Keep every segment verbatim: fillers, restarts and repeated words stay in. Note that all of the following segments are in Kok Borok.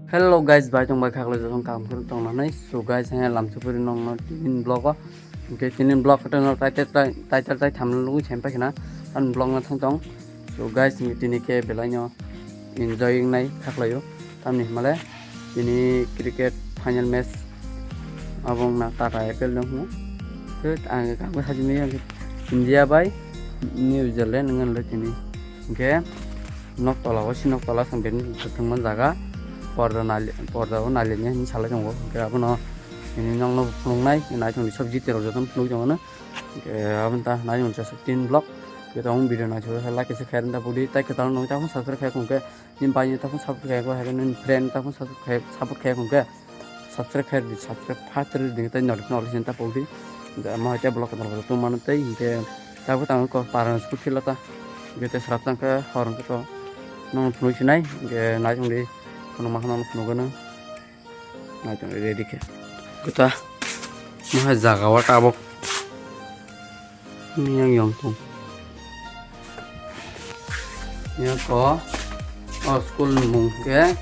Hello guys, bai tong bai khaklai jotong kam khuru tong nanai. So guys, hanya lamchupuri nong no tinin vlog o. Oke, tinin vlog kata no title tai, title tai thumbnail lugui sem pakhina. An vlog no thang tong. So guys, ni tini ke belai no enjoy nai khaklai o. Tamni himale tini cricket final match abong na Tata I P L dong hino. Thut ang kangma sajini India bai New Zealand ngan le tini. Oke. Nok tola o, si nok tola sang ben thangma jaga porda nali, porda o nali ni hin salai tongo. Hingke abono ini nokno phunuknai, nai tongdi sabji terok jotono phunuk tongmano. Hingke aboni ta nai tongdi tin block. Hingke tong video nai thok like se khair ta pudi, tai kwtal nong ta phun subscribe khai khungke, nin bai ta phun subscribe khai khungke, nin friend ta phun subscribe khai, support khai khungke. Subscribe khe di, subscribe fast ri di, tei notification ta pok di. Ja, ma hoite block ta block tu mano tei, hingke ta ko tang ko parang school field ta. Hingke te srap tang khe hor hingke to. Nong phunuk sinai, hingke nai tong di, kono ma khana phunuk gana. Nai tong di ready khe. Kuta, ma jaga wa tabok. Miyang yong tong. Yako, o school ni mung ke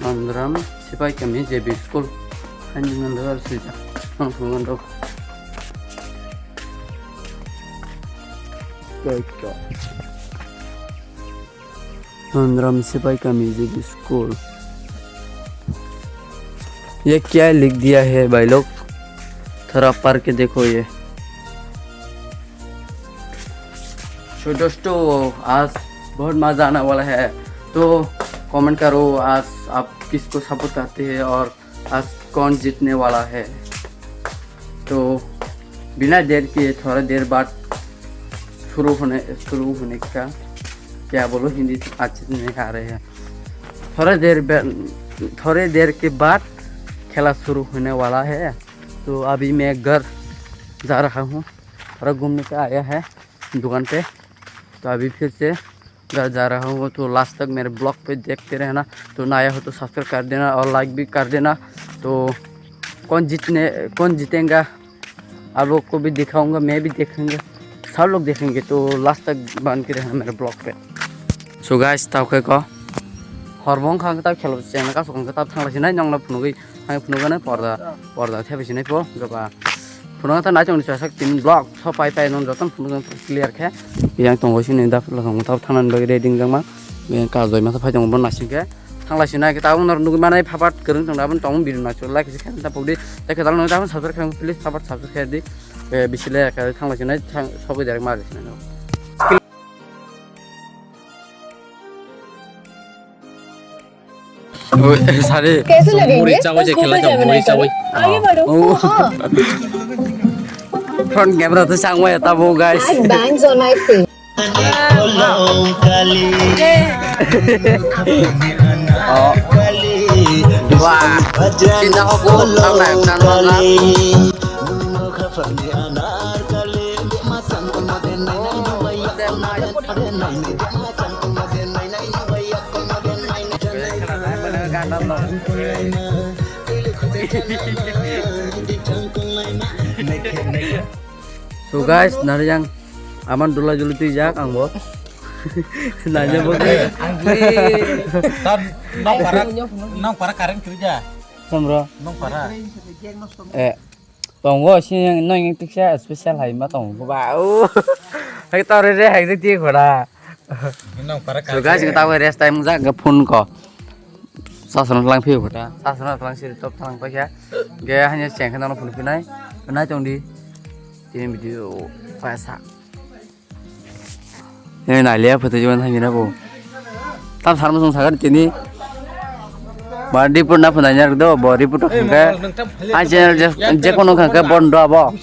Nandram Sipai Kami J B school. Hani nandar sija. Nang sungan dok. Koi ko. Nandram सिपाही का music school. ये क्या लिख दिया है भाई लोग, थोड़ा पढ़ के देखो ये। सो दोस्तों, आज बहुत मज़ा आने वाला है, तो कमेंट करो आज आप किसको सपोर्ट करते हैं और आज कौन जीतने वाला है। तो बिना देर किए थोड़ा देर बाद शुरू होने, शुरू होने का, क्या बोलो, हिंदी तो अच्छे से नहीं आ रहे हैं। थोड़ा देर बे-, थोड़े देर के बाद खेला शुरू होने वाला है। तो अभी मैं घर जा रहा हूँ, थोड़ा घूमने का आया है दुकान पे। तो अभी फिर से घर जा रहा हूँ, तो लास्ट तक मेरे ब्लॉग पे देखते रहना। तो नया हो तो सब्सक्राइब कर देना और लाइक भी कर देना। तो कौन जीतने, कौन जीतेगा, आप लोग को भी दिखाऊंगा, मैं भी देखेंगे, सब लोग देखेंगे। तो लास्ट तक बन के रहना मेरे ब्लॉग पे। So guys, tao khe ko hormong khang ta khelo cheng ka song ta thang la sinai nong la phunugui. Ang phunukgano porda, porda thepai sinai po, goba. Phunukgano ta nai tongni chasak tin block, so pai pai nong joton phunukgano clear khe. Yang tongo sini da phulok tong tabo thangna bagwi ready wngjakma. Yang kajoi masa phai tongo bo naising khe. Thanglai sinai khe tabuk nor nugui manai phapat kwrwng tong aboni tong bini naising like khe ta pokdi. Tei khe dal nong tabuk subscribe khe please phapat subscribe di. Eh, bisi le khe thanglai sinai thang sogwi direct ma sinai. Oi, sari. कैसे लगेंगे? Muri chawai je khela jao, muri chawai. आगे बढ़ो। Oh. Oh, हाँ। Front camera to changwai tabo, guys. Bangs on my face. Oh. Wah. Cinta aku, apa, apa, apa. So guys, nari yang aman dula juli tui jak ang bo. Nanya bo. Ang beli. Tan nong para, nong para karen kerja. Samro. Nong para. Eh. Tongo sini yang nong yang tiksa special hai ma tongo ba. Hai tore re hai ti khora. Nong para. So guys, kita we rest time jak ga phone ko. Sasana lang phi khora. Sasana lang siri top lang pa kya. Ge hanya cheng khana phone pinai. Nai tong di. Tini video paisa. Ini nai liya photo jual thang ina bo. Tam sarma song sagar tini. Ba report na phone nya do bo report ko khangke. Ai channel je, je kono khangke bon do bo.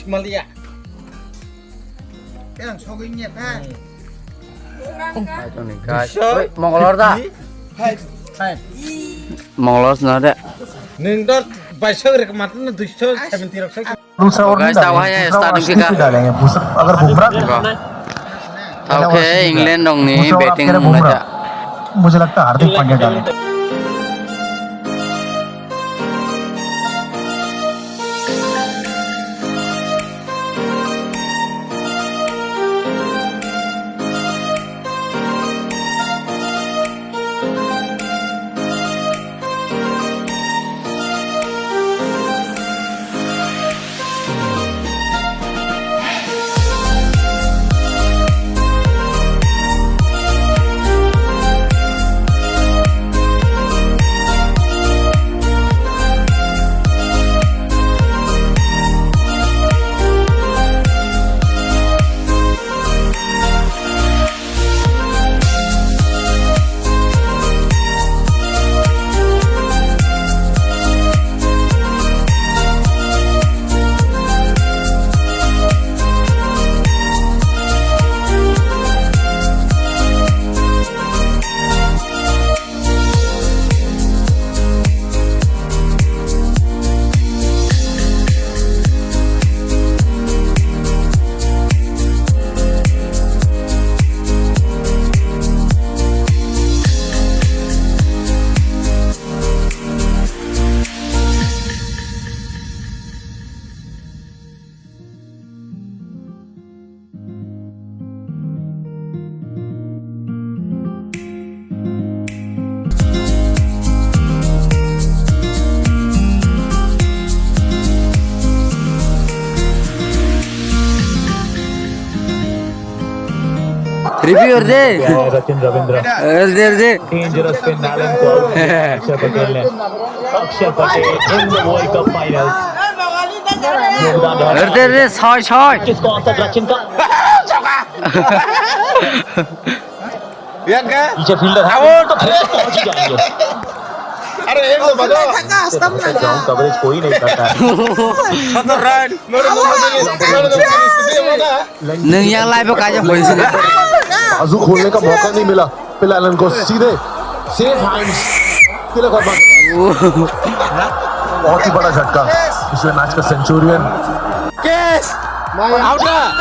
Yang sogwi nya ta. Ai to ni guys. Oi, Mongolor da. Mongolor sna de. Neng dor baisok rek matna duiso seventy rok. दूसरा ओवर नहीं डालेंगे, दूसरा over RCB डालेंगे। दूसरा, अगर बुमराह खेलेगा, तो वो आरसीबी जीतेगा। England dong ni batting, मुझे लगता है हार्दिक पांड्या डालेंगे। Review or de. Rachin Ravindra. Or de, or de. Dangerous spin, Nalan ko out. Akshar Patel ne. Akshar Patel in the World Cup finals. योगदान रहा। Or de, or de, soi, soi. किसको औसत रचिन का? ये क्या? पीछे फील्डर है। आउट। तो खेल पहुंच ही जाएंगे। अरे, एक तो बजाओ। ग्राउंड कवरेज कोई नहीं करता है। सत्तर run. Nung yang lai bo kaisa hoi sini. बाजू खोलने का मौका नहीं मिला पिलालन को, सीधे सेफ हैंड्स तिलक वर्मा। बहुत ही बड़ा झटका पिछले मैच का Centurion. Out. Out.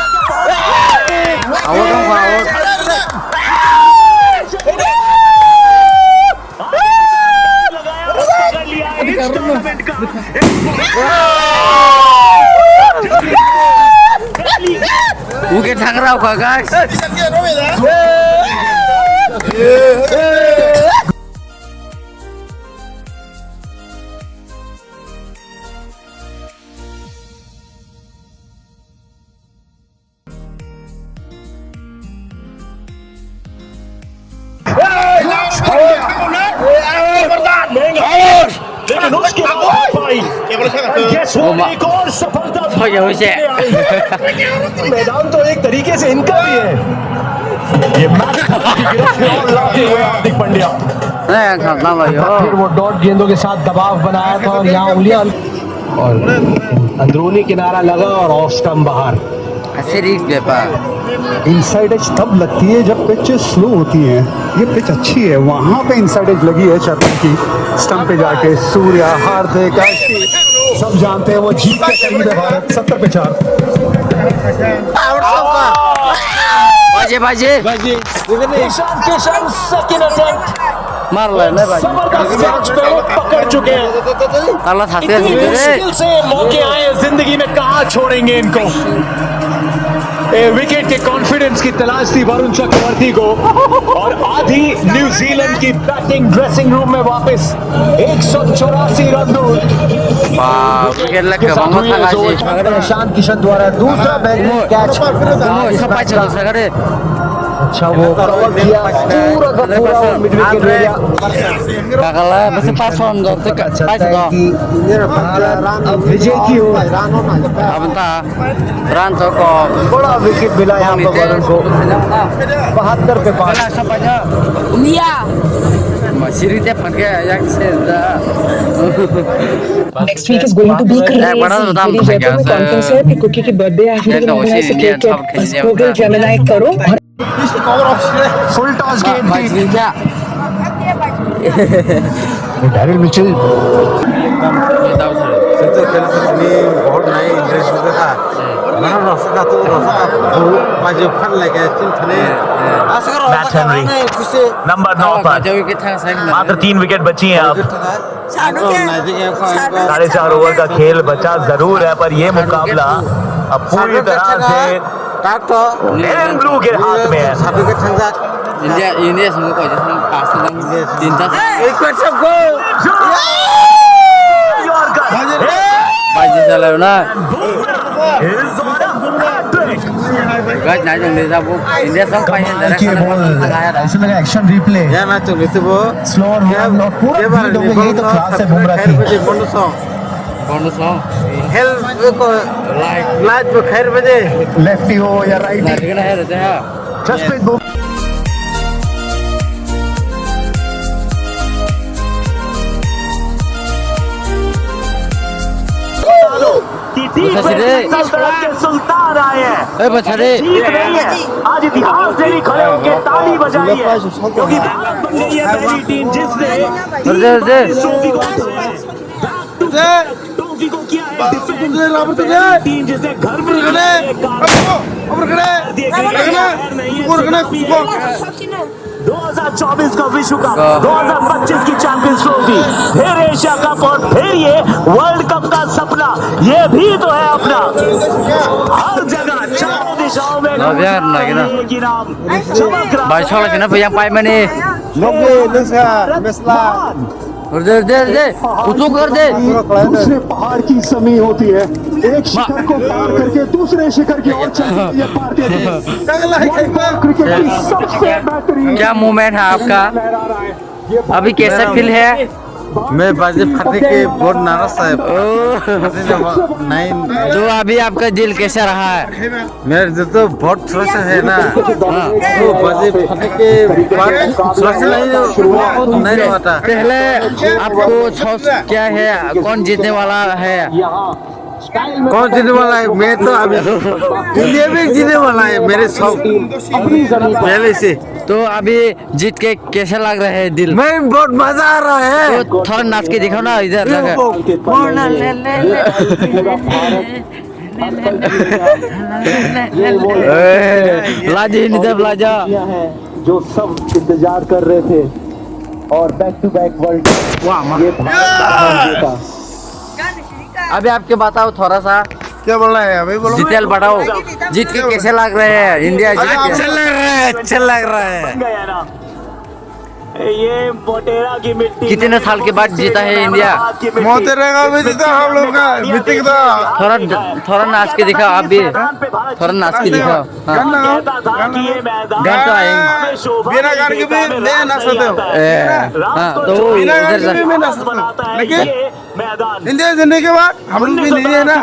Wicket thang rao kha, guys. लेकिन उसके बाद पाई। And guess what? एक और सफलता। मैदान तो एक तरीके से इनका भी है। ये मैच की गिरफ्त में और लाते हुए हार्दिक पांड्या। फिर वो डॉट गेंदों के साथ दबाव बनाया था और यहाँ उंगलियां और अंदरूनी किनारा लगा और ऑफ स्टंप बाहर। Ase risk bepar. Inside edge तब लगती है जब पिच स्लो होती है। ये पिच अच्छी है, वहां पे इनसाइड एज लगी है शर्मा की। स्टंप पे जाके सूर्या, हार्दिक, आशीष सब जानते हैं वो जीत के करीब है भारत। सत्तर पे चार। Baje, baje. Ishan Kishan, second attempt. मार ले, ले भाई। जबरदस्त कैच पे वो पकड़ चुके हैं। ताला था से इतनी मुश्किल से मौके आए जिंदगी में, कहाँ छोड़ेंगे इनको। ए, विकेट के कॉन्फिडेंस की तलाश थी वरुण चक्रवर्ती को, और आधी न्यूजीलैंड की बैटिंग ड्रेसिंग रूम में वापस। एक सौ चौरासी रन दूर। Wow, wicket lag के साथ हुई है जो ईशान किशन द्वारा दूसरा बैटिंग कैच। अच्छा, वो कवर किया पूरा का पूरा वो mid wicket area. Kakala, basi pas on dong, tek pas dong. Bharat अब विजय की ओर। Abang ta, ran to ko. बड़ा विकेट मिला यहाँ पर वरुण को। बहत्तर पे पाँच। Masih rite pakai yang seda. Next week is going to be crazy. मेरी जयपुर में कॉन्फ्रेंस है, फिर कुकी की बर्थडे है, हम लोग मनाएंगे केक, बस Google Gemini करो। फुल टॉस गेम थी। Daryl Mitchell. तो खेल में बहुत नए इंटरेस्ट होता था। Match Henry. नंबर नौ पर। मात्र तीन विकेट बची हैं अब। साढ़े चार ओवर का खेल बचा जरूर है, पर ये मुकाबला अब पूरी तरह से एलन ब्लू के हाथ में है। India, India song ko je song pas lang tinta. Baji chalai na. Guys, nai jong de jabu. India song pai hen dara. ऐसे लगा एक्शन रिप्ले। स्लो और पूरा बीट हो गया, यही तो क्लास है बुमराह की। Bonus song. Hel ko light. Light bo khair baje. Lefty हो या राइटी। जसप्रीत बुमराह। कि टीम में सल्तनत के सुल्तान आए हैं। ए, बछड़े। जीत नहीं है। आज इतिहास ने भी खड़े होकर ताली बजाई है, क्योंकि भारत बन गई है पहली टीम जिसने ट्रॉफी को, ट्रॉफी को किया है डिफेंड। पहली टीम जिसने घर में दो हज़ार चौबीस का विश्व कप, दो हज़ार पच्चीस की चैंपियंस ट्रॉफी, फिर एशिया कप और फिर ये वर्ल्ड कप का सपना, ये भी तो है अपना। हर जगह चारों दिशाओं में एक ही नाम चमक रहा है। Bai solo kena payang pai mani. Nokni nungsa mesla. दे, दे, दे, कुछ कर दे। दूसरे पहाड़ की जमीन होती है, एक शिखर को पार करके दूसरे शिखर की ओर चलती है ये भारतीय टीम। क्रिकेट की सबसे बेहतरीन क्या मूवमेंट है आपका? लहरा रहा है। अभी कैसा फील है? मैं बाजी फटने के बहुत नाराज है। ओह। बाजी जमा नहीं। तो अभी आपका दिल कैसा रहा है? मेरे दिल तो बहुत थोड़ा सा है ना। हाँ। तो बाजी फटने के बाद थोड़ा सा नहीं, नहीं हुआ था। पहले आपको थॉट्स क्या है, कौन जीतने वाला है? कौन जीतने वाला है? मैं तो अभी इंडिया भी जीतने वाला है, मेरे सब पहले से। तो अभी जीत के कैसा लग रहा है दिल? मैं बहुत मजा आ रहा है। तो थोड़ा नाच के दिखाओ ना इधर जाकर। ए, लाजो हिँड्छ, लाजो। जो सब इंतजार कर रहे थे और back to back world, वाह, वाह। ये भारत का जीता। अभी आपके बताओ थोड़ा सा। क्या बोलना है अभी बोलो। डिटेल बढ़ाओ। जीत के कैसे लग रहे हैं? इंडिया जीत अरे, के। अच्छा लग रहा है, अच्छा लग रहा है। ये मोटेरा की मिट्टी कितने साल के बाद जीता है इंडिया? मोटेरा का भी जीता हम लोग का, मिट्टी का। थोड़ा, थोड़ा नाच के दिखाओ आप भी। थोड़ा नाच के दिखाओ। हाँ। गाना गाओ, गाना गाओ। गान तो आएंगे। बिना गान के भी नया नाच होते हो। ए, हाँ, तो वो बिना गान उधर के भी जा। मैं नाच सकता हूँ। लेकिन इंडिया जीतने के बाद हम लोग भी नहीं है ना। हाँ।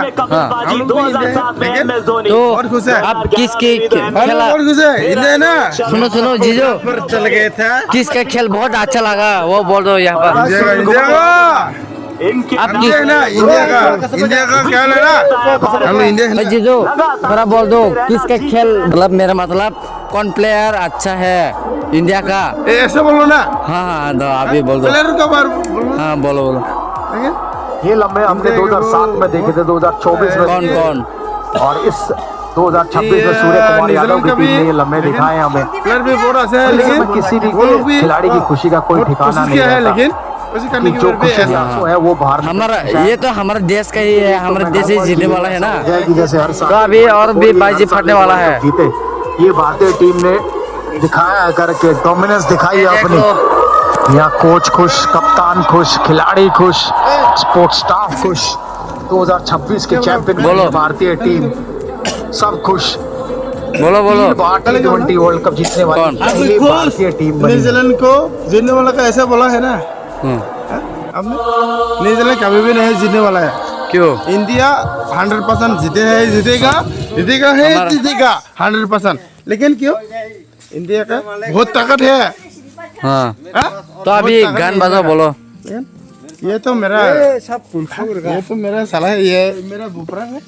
हम लोग भी नहीं है, लेकिन तो बहुत खुश है। आप किसकी हम लोग खेला? बहुत खुश है, इंडिया है ना। सुनो, सुनो, जीजू। पर चल गए थे। किसका खेल बहुत अच्छा लगा, वो बोल दो यहाँ पर। इंडिया का, इंडिया का। आप किस इंडिया है ना, इंडिया का, इंडिया का खेल है ना। हम लोग इंडिया है ना। जीजू, थोड़ा बोल दो, किसका खेल, मतलब, मेरा मतलब, कौन प्लेयर अच्छा है इंडिया का? ए, ऐसे बोलो ना। हाँ, हाँ, तो आप ही बोल दो। प्लेयर का बार बोलो। हाँ, बोलो, बोलो। लेकिन ये लम्हे हमने इंडिया के दो हज़ार सात में देखे थे, दो हज़ार चौबीस में कौन, देखे। कौन? और इस दो हज़ार छब्बीस में ये, सूर्य कुमार ये यादव की टीम ने ये लम्हे लेकिन दिखाए हमें। प्लेयर भी बहुत अच्छा है, लेकिन मैं किसी भी वो लोग भी खिलाड़ी की खुशी का कोई बहुत ठिकाना कोशिश नहीं किया है, रहता। लेकिन कोशिश करने कि की जो उम्र भी खुशी है। महसूस है, वो बाहर हमारा, ये तो हमारे देश का ही है, हमारे देश ही जीतने वाला है ना। जैसे हर साल तो अभी और भी बाजी फटने वाला है। जीते, ये भारतीय टीम ने दिखाया है करके, डोमिनेंस दिखाई है अपनी। यहाँ कोच खुश, कप्तान खुश, खिलाड़ी खुश, स्पोर्ट्स स्टाफ खुश। दो हज़ार छब्बीस के चैंपियन बनी बोलो। भारतीय टीम, सब खुश। बोलो, बोलो। तीन बार टी ट्वेंटी वर्ल्ड कप जीतने वाली कौन? पहली भारतीय टीम बनी। न्यूजीलैंड को जीतने वाला का ऐसा बोला है ना? हम्म। हाँ? अब न्यूजीलैंड कभी भी नहीं जीतने वाला है। क्यों? इंडिया हंड्रेड परसेंट जीते है, जीतेगा, जीतेगा है, हमारा जीतेगा हंड्रेड परसेंट। लेकिन क्यों? इंडिया का बहुत ताकत है। हाँ। हाँ? तो अभी बहुत ताकत गान है बजाओ, इंडिया का। बोलो। ये तो मेरा, ये सब कुंफू का। ये तो मेरा साला है, ये मेरा बुपरा है।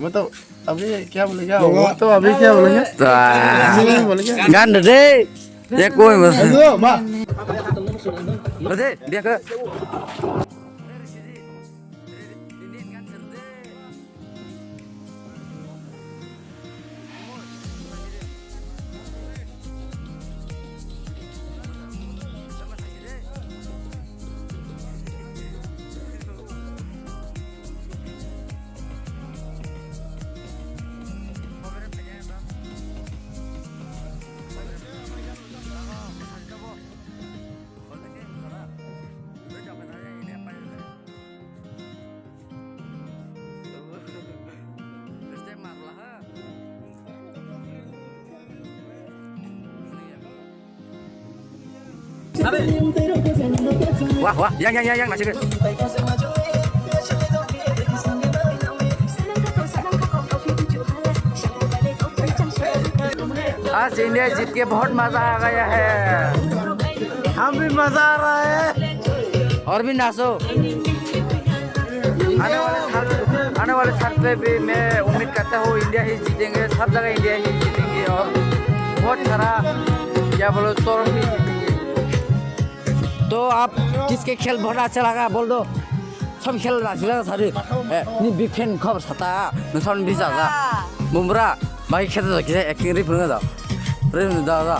मतलब अभी क्या बोलेगा? वो तो अभी क्या बोलेगा? तो, आ, नहीं बोलेगा। गान दे। ये कोई मत। हेलो, माँ। अरे, देखो। Wah, wah, yang, yang, yang, yang, masih. आज इंडिया जीत के बहुत मजा आ गया है। हम भी मजा आ रहा है। और भी नाचो। आने वाले साल, आने वाले साल पे भी मैं उम्मीद करता हूँ इंडिया ही जीतेंगे, सब जगह इंडिया ही जीतेंगे और बहुत सारा क्या बोलो ट्रॉफी जीतेंगे। तो आप किसके खेल बहुत अच्छा लगा बोल दो। Sam khel da sila sari. Eh, ni big fan khobor sata. Ni son bisa da. Bumra, bai kheta da kisa acting ri phunga da. Ri phunga da da.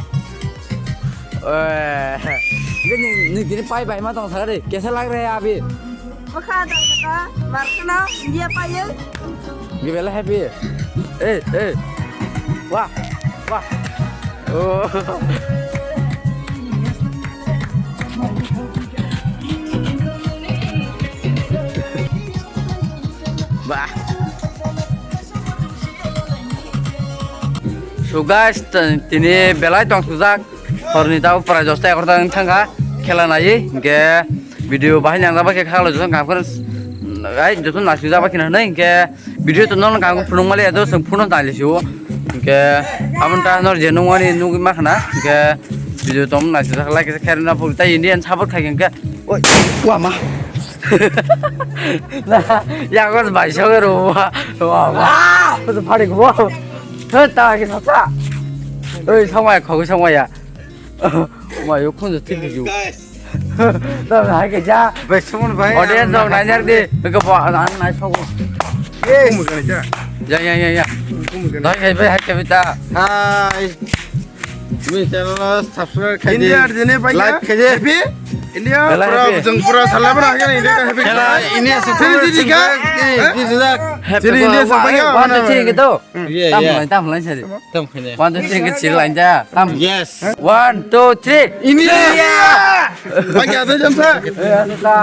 Eh, ni ni ni pai bai ma tong sari. Kaisa lag raha hai abhi? Bwkha da saka, Markano, India paye. Gibela happy. Eh, eh. Wah, wah. Oh. To guys, t-, tini belai tong sujak. Horni tabo prai dosta egarota wng thangkha. Khela naiwi. Hinkhe video bahai nangjak bai khe khaklo joto kangphar. Ai joto nasijak bai khna hwnwi. Hinkhe video to nono kangphar phunuk mali ado chwng phunuk tangli sio. Hinkhe aboni ta nor je nungmani nugwi ma khna. Hinkhe video to nasijak like khe khairokna phunuk ta Indian support khai hinkhe. Oi, wama. Yago bai soge ro. Wama. Phari ko. Thot ta ke sasa. Oi, samaya khogo samaya. Ma yo khunju thik ju. Guys. Tamo hai ke ja. Bai, Suman bai, Audience ang rok nai jak di. Beko bo ang nai sogo. Yes. Kumu kani ja. Ya, ya, ya, ya. Kumu kani. Dai khai bai hai ke bita. Hai. Bini channel subscribe khai di. India jene pai. Like khai di. Happy. India. Belai pura happy. Jeng pura salam na kan India happy. Kela India se sini sini ka. Sini sini ka. Happy. Sini India se pai. One, two, three gitu. Hmm. Iya, iya. Tam lain, tam lain sari. Tam kene. One, two, three, ke siri lain ja. Tam. Yes. One, two, three. Ini. Iya. Bagi ada jam sa. Iya, ada ta.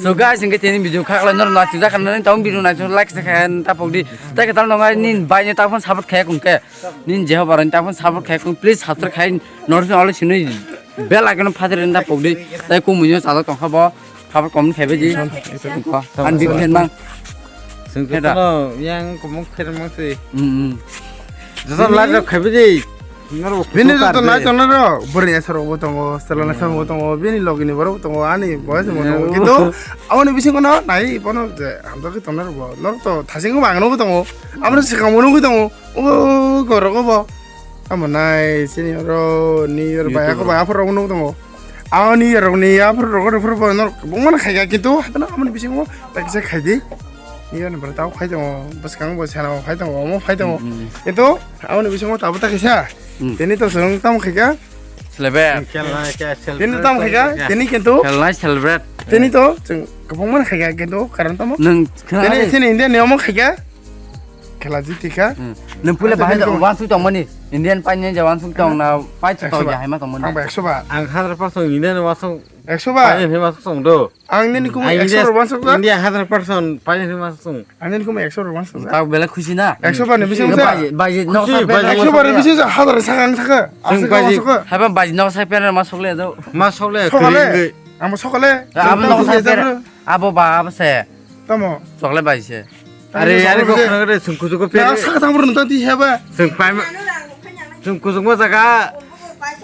So guys, hinkhe tini video khakla nor na sijak kan nani tam video na like se khan ta pokdi. Ta ke tal nongai nin bai ni ta phone support khai kung ke. Nin jeho baran ta phone support khai kung, please subscribe khai nor se ole sini bell icon phadir ta pokdi. Tai ku munyo sa tong kha bo. Khabo kom khe beji. An big fan mang. Sing Heda. Jotono yang komok khe mang se. Hmm, hmm. Joto live rok khe beji. Bini joto nai tongnai rok, bwrwi asarok bo tongo, chwla naisarok bo tongo, bini logini borok bo tongo, ani boyes bo tongo. Kintu aboni bisingo no nai bono je hamjagwi tongnai rok bo. Norok to thasing bo ang nugwi tongo. Aboni swkang bo nugwi tongo. O gorok bo. Amo nai sini oro ni oro bai ako bai aphuru rok nugwi tongo. Ani rokni aphuru rok rok phuru bo norok kwbangma no khaikha, kintu haphano amoni bisingo bai kisa khaidi. Ni ani bwrwi tabuk phai tongo, bwskango bo sena bo phai tongo, omo phai tongo. Hmm, hmm. Kintu amoni bisingo tabuk ta kisa. Hmm. Tini to chwng tamo khaikha? Celebrate. Tini tamo khaikha? Tini kintu? Khelnai celebrate. Tini to chwng kwbangma no khaikha, kintu karon tamo? Nwng khna Tini hai. Chini India ni omo khaikha? Khela jiti kha. Hmm. Nwng puila bahai da wansuk tongmani. Indian painani je wansuk tong na pai tong je haima tongmani. Ang ba ekso ba. Ang hundred percent Indian wansuk. Ekso ba. Painani wansuk tong do. Ang nini kumu ekso wansuk da. India hundred percent painani wansuk tong. Ang nini kumu ekso wansuk da. Tao bela khusi na. Ekso ba ni bising sa. Baji, baji, no sa. Ekso ba ni bising sa hazar saka ang saka. Asik baji. Haba baji no sa pera ma sokle do. Ma sokle. Sokale. Ang sokale. Abo no sa pera. Abo ba abo se. Tamo. Sokle baji se. Are, are, kok khna gede, chwng kuchuk ko per. Na, saka tang bro, nta di heba. Chwng paima. Chwng kuchuk ma jaga.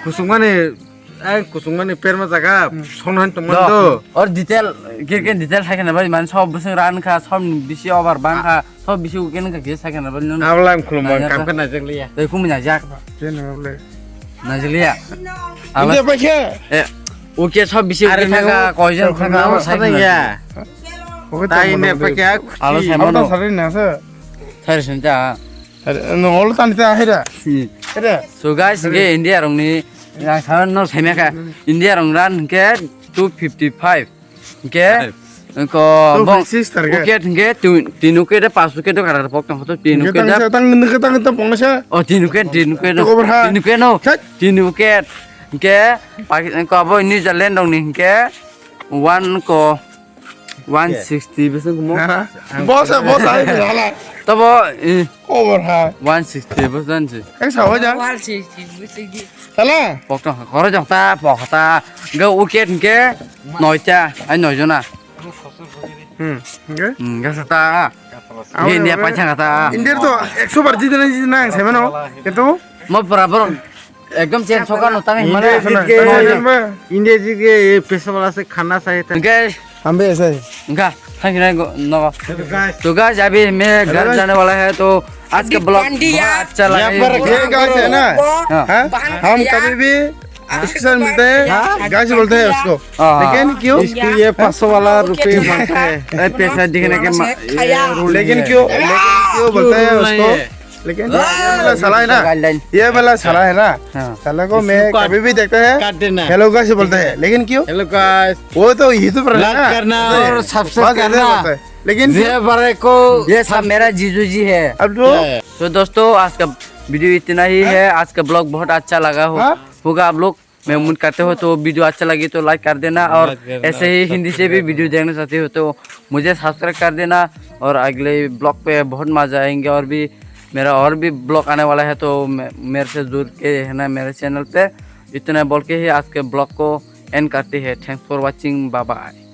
Kuchuk mani, ai, kuchuk mani per ma jaga. Hmm. Song han tong man do. Or detail, ke, ke detail sai khna bai, man sob bwswng ran kha, sob bisi over bang kha, sob bisi ken kha ke sai khna bai, non. Abla ang khulum bang, kam kha na jak liya. Tei khum na jak. Ken na ble. Na jak liya. India pa khe. Eh, oke, sob bisi oke thaka, koi jan khum na sai khna. Oke, tai tamo ne tamo pa khe. Alo sai mano. Sari na sa. Sari sinta. Are, no, olo tani ta hera. Hmm. Hera. So guys, hera. Hinkhe India rokni, yang saban no saimaka. India rok ran hinkhe two fifty five. Hinkhe, ko bong, two fifty six target. Wicket hinkhe, tu, tin wicket, pas wicket, kara pok tong, tu tin wicket. Tang, tang, tang, tang, pongna sa. Oh, tin wicket, tin wicket. Cover ha. Tin wicket, no. Chat. Tin wicket. Hinkhe, Paki-, ko abo New Zealand rokni hinkhe, one ko, One sixty bwswng kumo. Nara. Bosa, bosa, hai hala. Tabo, eh, over ha. One sixty bwswng si. Ek sawa ja. One sixty bwswng si. Hala. Pokto, koro jokta, pokta. Ga wicket ke noita, ai noi jona. Hmm, oke. Hmm, ga sata. Ini apa chang kata? India to ekso bar jitna jitna ang semano. Itu. Mo berabar. Ekdom chen soka no tang himare. India jit ke, India jit ke ye pesa wala se khana chahiye tha. Guys, हम भी ऐसा ही। Enka, thank you, thank you, no. तो guys, अभी मैं घर जाने वाला है, तो आज का vlog बहुत अच्छा लगा। ये guys है ना, हाँ? हम कभी भी अक्सर मिलते हैं, guys बोलते हैं उसको। हाँ, हाँ। लेकिन क्यों? इसको ये पाँच सौ वाला रुपये मांगता है। ए, पैसा दिखने के मा-, ये rule लेकिन नहीं है। क्यों, लेकिन क्यों बोलते हैं उसको? लेकिन ये वाला साला है ना, ये वाला साला है ना, हाँ। साला को मैं कभी भी देखता है, hello guys बोलता है, लेकिन क्यों? Hello guys। वो तो YouTuber है ना, like करना और subscribe करना। लेकिन क्यों? ये सब मेरा जीजू जी है। अब तो दोस्तों, आज का video इतना ही है। आज का vlog बहुत अच्छा लगा हो, हाँ? होगा आप लोग। मैं उम्मीद करते हो तो video अच्छा लगे तो like कर देना, और ऐसे ही हिंदी से भी video देखना चाहते हो तो मुझे subscribe कर देना, और अगले vlog पे बहुत मज़ा आएंगे और भी मेरा और भी ब्लॉग आने वाला है, तो मे-, मेरे से जुड़ के है ना मेरे चैनल पे। इतना बोल के ही आज के ब्लॉग को एंड करते हैं। Thanks for watching, bye bye।